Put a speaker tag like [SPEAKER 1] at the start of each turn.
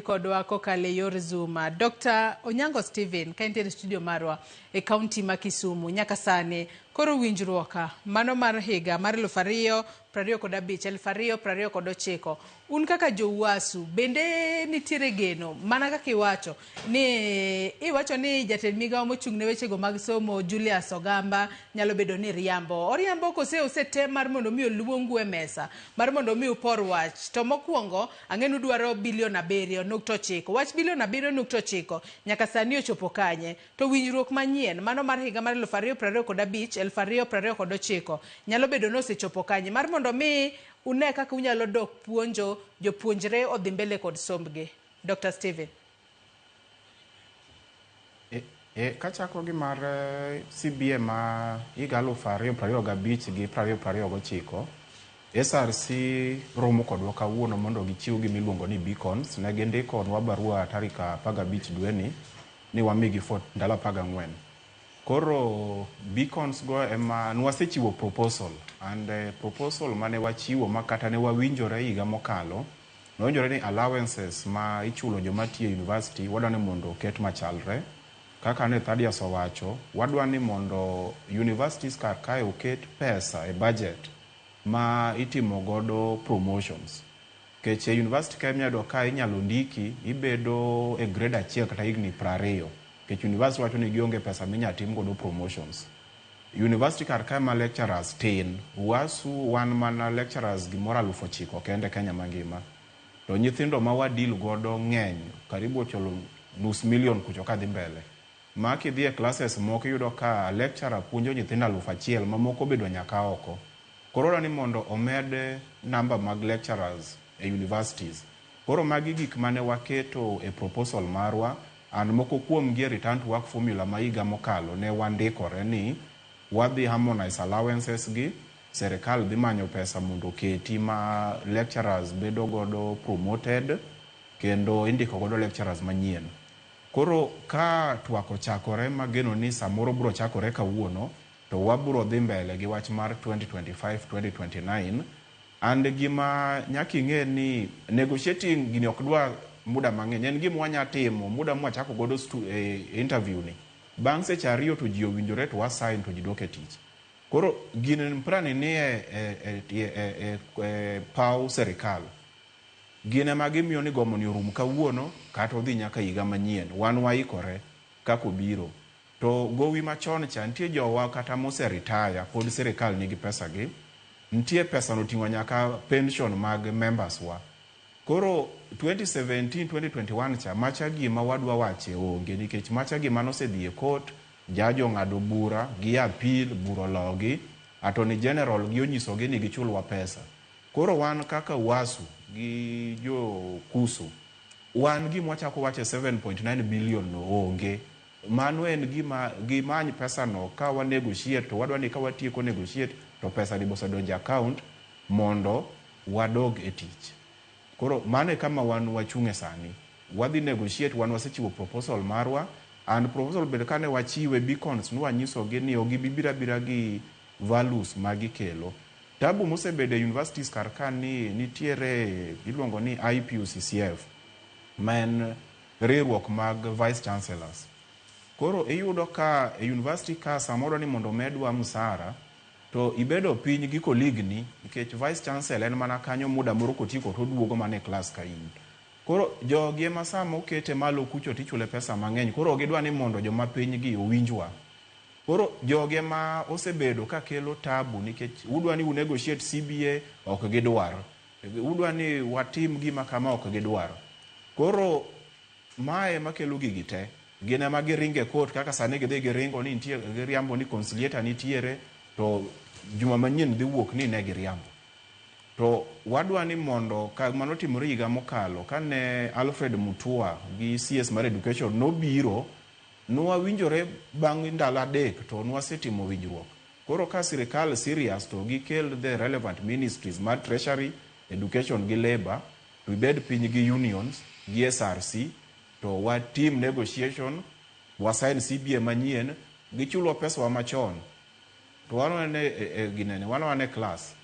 [SPEAKER 1] Kodwa kokalo e yor Zoom. Dr. Onyango Stephen, ka intiere e studio marwa e kaunti ma Kisumu, nyaka sani koro winjruok mano mar higa mar 2025, 2029, un kaka jo-UASU, bende nitiere geno mana kaka iwacho ni iwacho ni jatend migawo mochung' ne wechego mag somo Julius Ogamba nyalo bedo ni riambo. Oriambo kose osetem mar mondo mi oluongu e mesa mar mondo mi upor wach. To mokwongo ang'e ni udwaro bilion 7.9. Wach bilion 7.9 nyaka sani ochopo kanye? To winjruok manyien mano mar higa mar 2025, 2029 nyalo bedo ni osechopo kanye? Mar mondo mi une kaka unyalo dok puonjo jopuonjre odhi mbele kod sombgi. Dr. Stephen.
[SPEAKER 2] Kachako gi mar CBA ma higa 2025 gi 2029, SRC romo kodwa kawuono mondo gichiw gima iluongo ni beacons. Ne gindikonwa barua tarik 15 dweni ni wamigi for ndalo 14. Koro beacons go ema nwasechiwo proposal and proposal mane wachiwo ma kata ne wawinjore higa mokalo, nwawinjore ni allowances ma ichulo joma tiyo e university wadwa ni mondo oket machalre. Kaka ne Thaddeus owacho, wadwa ni mondo universities kar kae oket pesa e budget ma itimo godo promotions. Nikech e university ka inya yudo ka inyalo ndiki ibedo e grade achiel kata higni 20. Nikech university wacho ni gionge pesa minya tim godo promotions. University kar kae ma lecturers tin. UASU wan mana lecturers gimoro 9,000 kende Kenya mangima. To nyithindo ma wa deal godo ng'eny, karibu ocholo nus million kucho kadhi mbele. Ma kidhi e classes moko iyudo ka lecturer puonjo nyithindo 1,000 mamoko obedo nyaka oko. Koro wadwa ni mondo omed number mag lecturers e universities. Koro magi gik mane waketo e proposal marwa and moko kuom gi e return to work formula ma higa mokalo ne wandikore ni wadhi harmonize allowances gi, serikal dhi manyo pesa mondo oketi ma lecturers bedo godo promoted kendo indiko godo lecturers manyien. Koro ka twak ochakore mageno ni samoro bro chakore kawuono to wabro dhi mbele gi wach mar 2025-2029 and gima nyaka ing'e ni negotiating gini ok dwa muda mang'eny en gima wanya timo muda mwachako godo interview ni bang' seche ariyo to ji owinjore to wa sign to ji dok e tich. Koro gini mpira ni nie e paw serikal. Gin ema gimiyo ni gomo ni orum kawuono kata odhi nyaka higa manyien. Wan waikore kaka obiro. To gowi machon cha nitie jowa kata mose retire pod sirikal nigi pesa gi. Nitie pesa no oting'o nyaka pension mag members wa. Koro 2017, 2021 cha macha gima wadwa wache onge nikech macha gima nosedhi e court, judge ong'ado bura, gi appeal, bura ologi, Attorney General gi onyisogi ni gichulwa pesa. Koro wan kaka UASU gi jo KUSU, wan gima wachako wacho e 7.9 billion no onge. Mano en gima gimany pesa no ka wa negotiate to wadwa ni ka watieko negotiate to pesa ni bosedonjo e account mondo wadog e tich. Koro mano e kama wan wachung'e sani. Wadhi negotiate, wan wasechiwo proposal marwa and proposal bende kane wachiwe beacons nwanyisogi ni ok gibi biro abira gi values ma gikelo. Tabu mosebedo e universities kar ka ni nitiere iluongo ni IPUCCF ma en riwruok mag vice chancellors. Koro iyudo ka e university ka samoro ni mondo omedwa msara to ibedo piny gi colleague ni nikech vice chancellor en mana kanyo muda moro kotieko to oduogo mana e class ka in. Koro jogi ema sama okete malo kucho tichule pesa mang'eny koro ok gidwa ni mondo joma piny gi owinjwa. Koro jogi ema osebedo ka kelo tabu nikech udwa ni u negotiate CBA ok gidwar. Udwa ni watim gima kama ok gidwar. Koro mae ema kelo gigi te. Gin ema giringo e court kaka sani gidhi giringo ni nitie giriambo ni conciliator nitiere to juma manyien dhi wuok ni ne giriambo. To wadwa ni mondo ka manotimore higa mokalo kane Alfred Mutua gi CS mar education nobiro nwawinjore bang' ndalo adek to nwasetimo winjruok. Koro ka sirikal serious to gikel the relevant ministries mar treasury, education gi labour to ibed piny gi unions gi SRC to watim negotiation, wa sign CBA manyien, gichulwa pesa wa machon to wan wane e ginene, wan wane class.